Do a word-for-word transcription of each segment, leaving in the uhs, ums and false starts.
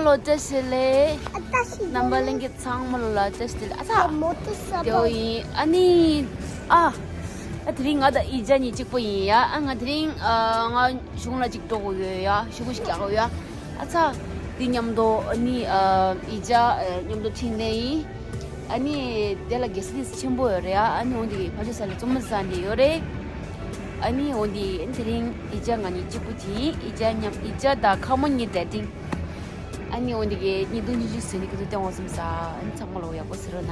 ལོ་བཀྲ་ཤིས་བདེ་ལེགས། རྣམ་པ་ལྷན་རྒྱས་ཚང་མ་ལོ་ལ་བཀྲ་ཤིས་བདེ་ལེགས། ཨ་ཚ། དེའོ་ཡིན། ཨ་ནི། ཨ། ཨ་དེ་རིང་ང་དང་ཨི་ཅག་གཉིས་གཅིག་པོ་ཡིན་ཡ། ཨ་ང་དེ་རིང་ཨ་ང་གཞུང་ལ་གཅིག་འགྲོ་དགོས་ཡོད་ཡ། ཤོག་གུ་ཞིག་རྒྱག་དགོས་ཡ། ཨ་ཚ། དེ་མཉམ་དུ་ཨ་ནི་ཨ་ཨི་ཅག་ཨ་མཉམ་དུ་འཕྲིན་ལས་ཡིན། ཨ་ནི་དེ་ལ་གལ་སྲིད་ཆེན་པོ་ཡོད་རེད་ཨ། ཨ་ནི་འོ་འདི་ཕ་ཆོས་ས་ལ་བཙུན་མོ་ས་འདི་ཡོད་རེད། ཨ་ནི་འོ་འདི་དེ་རིང་ཨི་ཅག་ང་གཉིས་གཅིག་པུ་གྱིས་ཨི་ཅག་མཉམ་ཨི་ཅག་དང་ཁ་མོ་གཉིས་ཌེ་ཊིང་། ཨ་ནི་འོ་འདི་གི་གཉིས་སྟོང་ཉི་ཤུ་ཟེར་ནི་ཁི་ཚོ་སྟོན་འོ་བསམ་ས། ཨ་ནི་ཚང་མ་ལོ་ཡག་པོ་ཟེར་རོ་ན།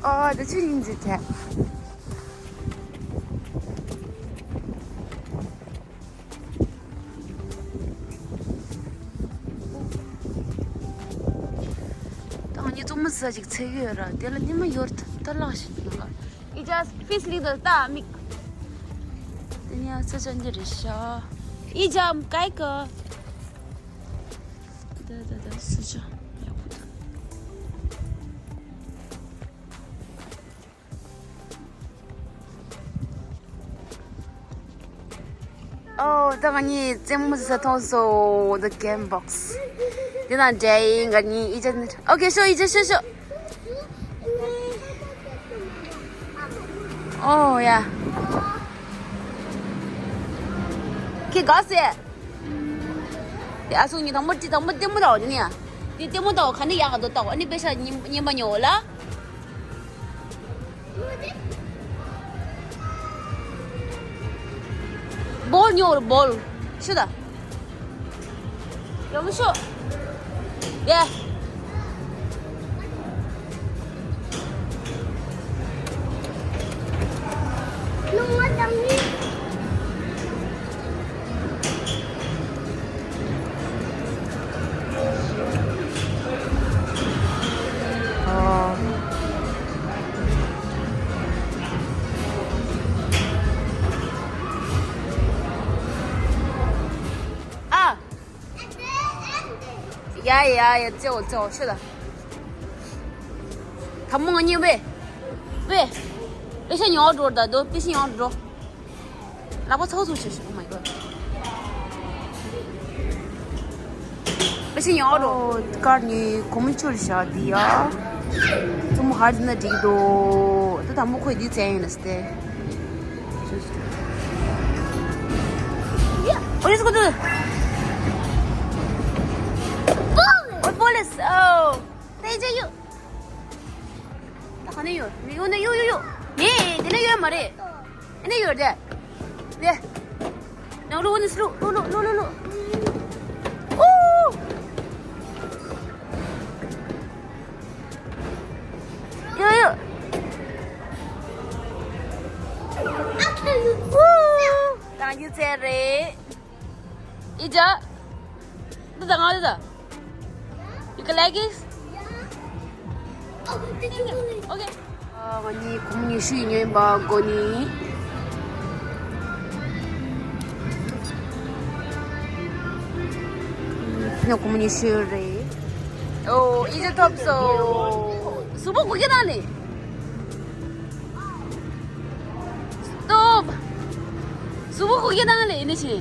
ཨ་ད་ཆུ་ཡིན་ཟེར་ཐལ། ད་ང་གཉིས་བཙུན་མོ་ས་ཅིག་འཚོལ་གི་ཡོད་ར། དེ་ལ་ཉི་མ་ཡོད་ད་ལགས་ཤིག་ནོ་ལ། ཨི་ཅག་ཕིས་ལི་དོ་ད་མིག་དེ་ནི་ཨ་ས་ཅན་དེ་རེད་ཤག་ཨི་ཅག་གའི་ཀ་ད་ད་ད་ས་ཅན་ཡག་པོ་འདུག་ཨོ། ད་ང་གཉིས་རྩེད་མོ་ཟ་མཐོང་སོང་། The game box. འདི་ན་འདྲ་ཡིན། ང་གཉིས་ཨི་ཅག་ནི། Okay, show, ཨི་ཅག་show, show. Oh, yeah. ཁྱེད་ག་ཟེ། དེ་ཨ་སུ་གཉིས་དང་པོ་ཅི་དང་པོ་ལྟད་མོ་ལྟ་བ་དེ་ནི་ཡ། དེ་ལྟད་མོ་ལྟ་བ་ག་ནས་ཡག་ག་འདུག་ལྟ་བ། ཨ་ནི་པེ་ཤ་གཉིས་གཉིས་པ་ཉོ་ལ། བོལ་ཉོ་ར་བོལ། ཤི་ད། ཡོང་ཤོག་ཡ། ཨ། ཡ་ཡ་ཡ། ཙེའོ་ཙེའོ་ཤི་ད། ཐ་མོ་ང་གཉིས་བེ། བེ། པེ་ཤ་ཉོ་འགྲོ་ད་དོ། པེ་ཤ་ཉོ་འགྲོ། ལག་པ་ཚ་བོ་ཚུགས་ཤིག Oh my god. པེ་ཤ་ཉོ་འགྲོ། ཀར་ནི་གོ་མོ་ཆུར་བཞག་འདི་ཡ། བཙུན་མོ་ཧར་འདི་ན་འགྲིག་འདུག་ད་དང་པོ་ཁོས་འདི་བཙལ་ཡིན་ལ་སྟེ། ཨོ་ཡེ་སི་གོ་ཏུ། ཨོ་པོ་ལི་སི། ཨོ། ད་ཨི་ཅག་ཡོད། ད་ག་ནས་ཡོད། མི་ཡོད་ན་ཡོད་ཡོད་ཡོད། ནས་དེ་ནས་ཡོད་མ་རེད། ཨ་ནས་ཡོད་རེད། ལེ། ནང་ལོགས་ནས་ལོག་ལོག་ལོག་ལོག་ལོག་ཨོ། ཡོད་ཡོད། ཨོ། རང་རྒྱུ་ཚད་རེད། ཨི་ཅག་འདི་ད་ང་འདི་ད། You can like it? Okay. ཨ། ང་གཉིས་གོང་ཉི་ཤུ་ཡིན་ཉོས་པ་གོ་ནི། ཁྱོད་གོང་ཉི་ཤུ་རེད། ཨོ། ཨི་ཅག་ཐོབ་སོང་། གཟུགས་པོ་གུ་གེ་ན་ནི། Stop. གཟུགས་པོ་གུ་གེ་ན་ལེ་ནི་ཆེ།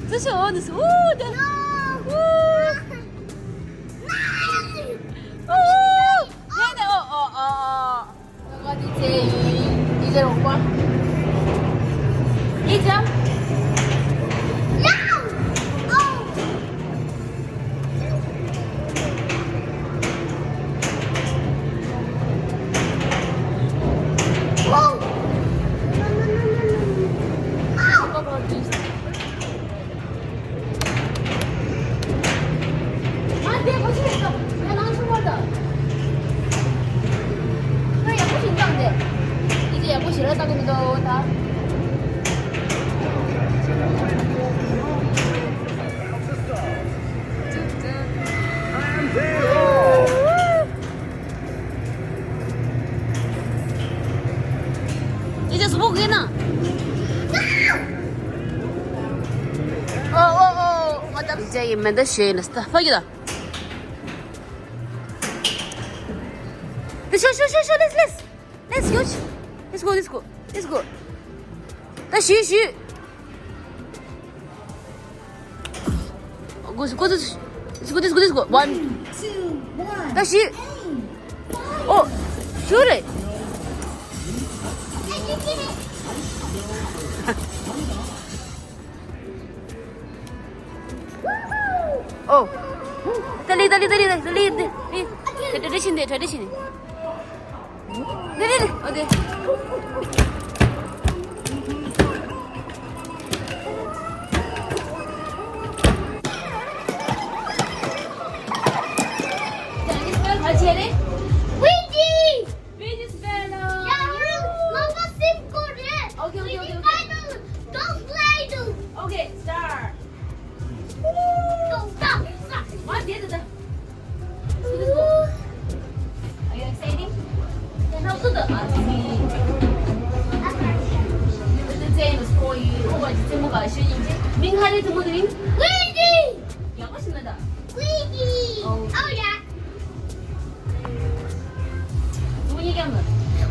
ཙི་ཆེ་འོ་ནི་སུ། ཨུ་ཏེ། ཨུ། ཨུ། ནེ་ནེ་ཨོ་ཨོ་ཨོ། ང་དེ་ཚེ་ཡིན། ཨི་ཅག་རོགས་པ། ཨི་ཅག་ཨི་ཅག་གཟུགས་པོ་གུ་གེ་ན། ཨོ་ཨོ་ཨོ། ང་ད་ཨི་ཅག་ཡི་མེ་མདའ་ཞོན་ན་སྟ་ཕ་གི་ད། ཤོ་ཤོ་ཤོ་ཤོ། Let's let's let's go. Let's go, let's go, let's go. ད་ཞུ་ཞུ། གོ་གོ་ཚོ། This go, this go, this go. One. ད་བཞི། ཨོ། ཞུ་རེད། ཨོ། ད་ལི་ད་ལི་ད་ལི་ད་ལི་ད་ལི། དེ་གྲ་སྒྲིག་བྱེད་དེ་གྲ་སྒྲིག་བྱེད་དེ། དེ་དེ་དེ། ཨོ་དེ། Wiggy! Wiggy spell. Yeah, no, no, simple, yeah. Okay, okay, okay, okay. Don't play, don't. Okay, start. Go, stop, stop. What did the Are you excited? ཁྱེད་ཚོ་ཨ་ཙི། ཁྱེད་ཚོ་ཡིན་སྐོར་ཡིན། ཁོ་བ་ཅི་ཙེ་མོ་ག་ཤོད་ཡིན་ཅེ། མིང་ཧ་རེ་ཙེ་མོ་དེ་མིང་། ཝི་ཏི། ཡག་པོ་ཞིག་ན་ད། ཝི་ཏི། ཨོ། ཨོ་ཡ། ཙེ་མོ་གཉིས་ཀྱང་ན།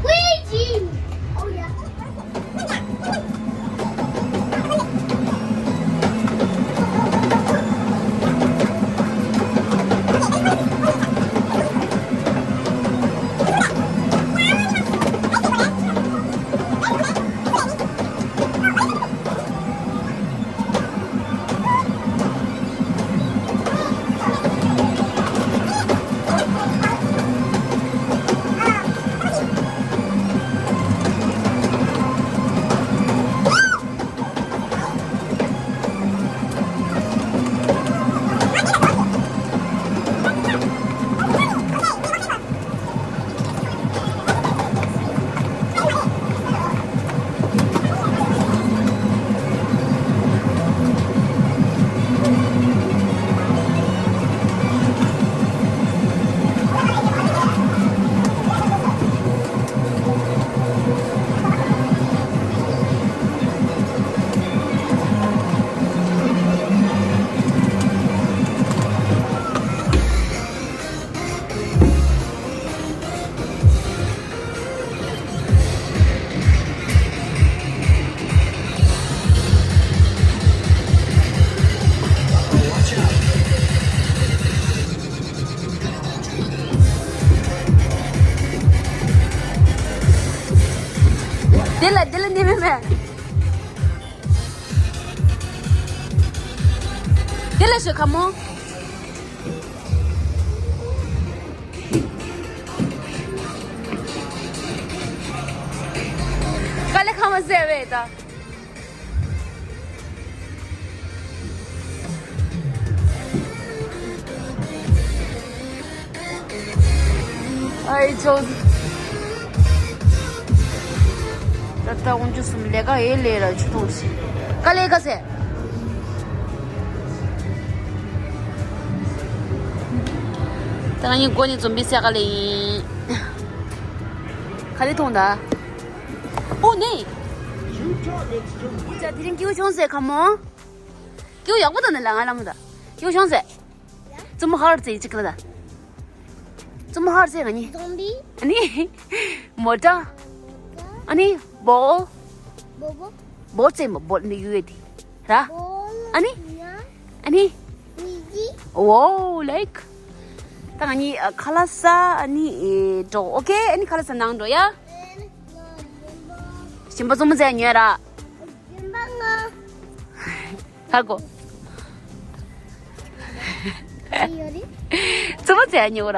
ཝི་ཏི། ཨོ་ཡ། དེ་ལ་དེ་ལ་ནི་མེད་མེད། དེ་ལ་ཞོ་ཁ་མོ། དཀའ་ལས་ཁ་མ་ཟེར་བས་ད། ཨའི་ཅོ། ད་ལྟ་དབང་ཆུ་གསུམ་ལས་ཀ་ཨེ་ལས་ལ་ཆུ་གཏོང་ཞིག་དཀའ་ལས་ཁ་ཟེར། ད་ང་གཉིས་སྒོ་ནས་འཛོམས་པའི་ས་ག་ལས་ཡིན། ག་ལེ་ཐོང་ད། ཨོ་ནེ། ཅ་དེ་རིང་སྐྱིད་པོ་བྱུང་ཟེར་ཁ་མོ། སྐྱིད་པོ་ཡག་པོ་དང་ནི་ལ་ང་ལ་མོ་ད། སྐྱིད་པོ་བྱུང་ཟེར། བཙུན་མོ་ཧར་ཙེ་ཅིག་ལ་ད། བཙུན་མོ་ཧར་ཙེ་ང་གཉིས། ཛོམ་བི། ཨ་ནི། མོ་ཊ། ཨ་ནི། བོལ། བོ་བོ། བོལ་ཙེ་མོ་བོལ་ནི་ཡུ་ཨེ་ཏི། ར། ཨ་ནི། ཨ་ནི། ཝོ་ལེག་ད་ང་གཉིས་ཨ་ཁ་ལག་ཟ། ཨ་ནི་ཨེ་འགྲོ། ཨོ་ཁེ། ཨ་ནི་ཁ་ལག་ཟ་ནང་འགྲོ་ཡ། ཞིམ་པ་བཙུན་མོ་ཟས་ཉོས་ར། ཧ་གོ། བཙུན་མོ་ཟས་ཉོས་ར།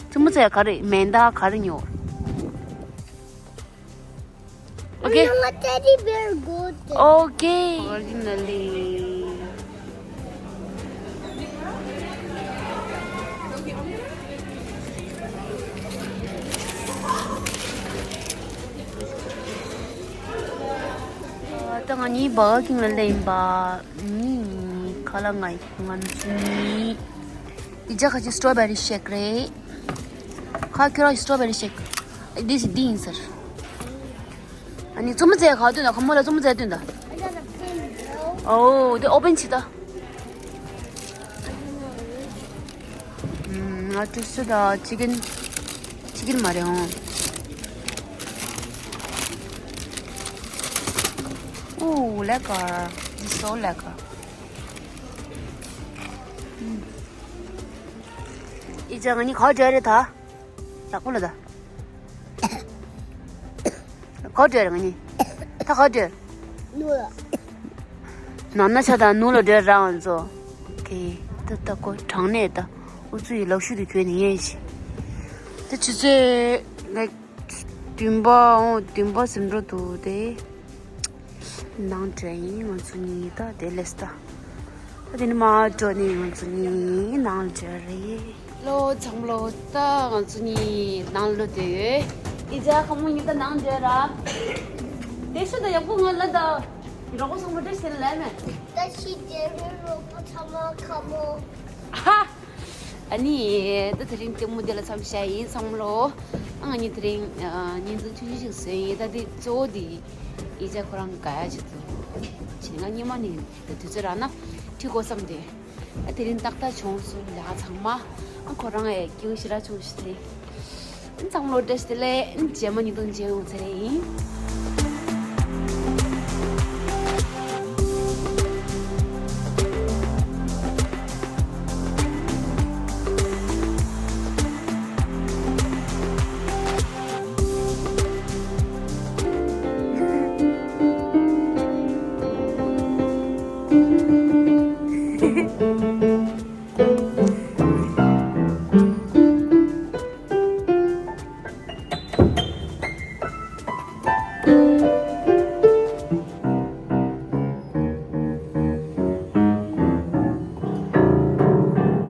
བཙུན་མོ་ཟས་ག་རེ་མེ་མདའ་ག་རེ་ཉོས། Okay. Mama, teddy bear good. Okay. Originally. ད་ང་གཉིས་བྷར་གར་ཁིང་ལ་སླེབས་ཡིན་པ། ནི་ཁ་ལག་ང་ང་ཚོ་ནི། འདི་ཅག་ཁ་ཅིག་སི་ཊོ་བེ་རི་ཤེག་རེད། ཁ་ཁྱོད་རང་སི་ཊོ་བེ་རི་ཤེག་འདི་ཞིག་འདི་ཡིན་ཟེར། ཨ་ནི་བཙུན་མོ་ཟས་ག་དུས་ན་ཁོ་མོ་ལ་བཙུན་མོ་ཟས་དུས་ད། ཨོ་དེ་ཨོ་པན་བྱེད་ད། ང་ཀྲུ་སུ་ད་ཅི་ཀན་ཅི་ཀན་མ་རེད་ཨོ། Ooh, lekker. This is so lekker. ཨི་ཅག་ང་གཉིས་ག་པར་འགྲོ་རེད་ད། ལག་པ་ལ་ད། ག་པར་འགྲོ་རེད་ང་གཉིས། ད་ག་པར་འགྲོ། ནུ་ལ། ནང་ན་ཆ་དང་ནུ་ལ་འགྲོ་ར་ང་ཚོ། ཨོ་ཁེ། ད་ད་ཀོ་གྲང་ནས་ད། ཨུ་ཚུ་ཡི་ལག་ཤུ་དེ་གྱོན་ནས་ཡེ་ཤི། ད་ཆུ་ཚོད་ལེགས། བདུན་པ་འོང་བདུན་པ་ཟིན་འགྲོ་འདུག་དེ། ནང་འདྲ་ཡིན་ང་ཚོ་གཉིས་ད་དེ་ལས་ད། ད་དེ་ནི་མ་འགྲོ་ནི་ང་ཚོ་གཉིས་ནང་འདྲ་རེད། ལོ་ཚང་ལོ་ད་ང་ཚོ་གཉིས་ནང་ལོ་དེ་ཡོད། ཨི་ཅག་ཁ་མོ་གཉིས་ད་ནང་འདྲ་ར། དེ་ཤུ་ད་ཡག་པོ་ང་ལ་ད། རོགས་པ་ཚང་མ་འདྲ་ཟེར་ལ་མེད། ད་ཤི་དེ་རུ་རོགས་པ་ཚང་མ་ཁ་མོ། ཧ། ཨ་ནི། ད་དེ་རིང་ལྟད་མོ་འདི་ལ་མཚམས་བཞག་ཡིན་ཚང་མ་ལོ། ཨ་ང་གཉིས་དེ་རིང་ཨ་བརྙན་ཐུང་ཆུང་ཆུང་ཞིག་བཟོས་ཡིན། ད་དེ་གཙོ་བོ་དེ་ཨི་ཅག་ཁོ་རང་དགའ་ཡ་ཆེད་དུ་བྱས་ང་སྔོན་མ་ནས་ད་དུས་ཚོད་རག་ན་ཁྲིད་དགོས་བསམ་སྟེ། ཨ་དེ་རིང་ཏག་ཏག་བྱུང་སོང་ལ་ཚང་མ། ཨ་ཁོ་རང་ཨེ་སྐྱིད་པོ་ཞེ་དྲག་བྱུང་ཞེས་དེ། ཨ་ཚང་མ་ལོ་བཀྲ་ཤིས་བདེ་ལེགས། ཨ་རྗེས་མ་བརྙན་ཐུང་མཇལ་ཡོང་ཚེ་རེ་ཡིན།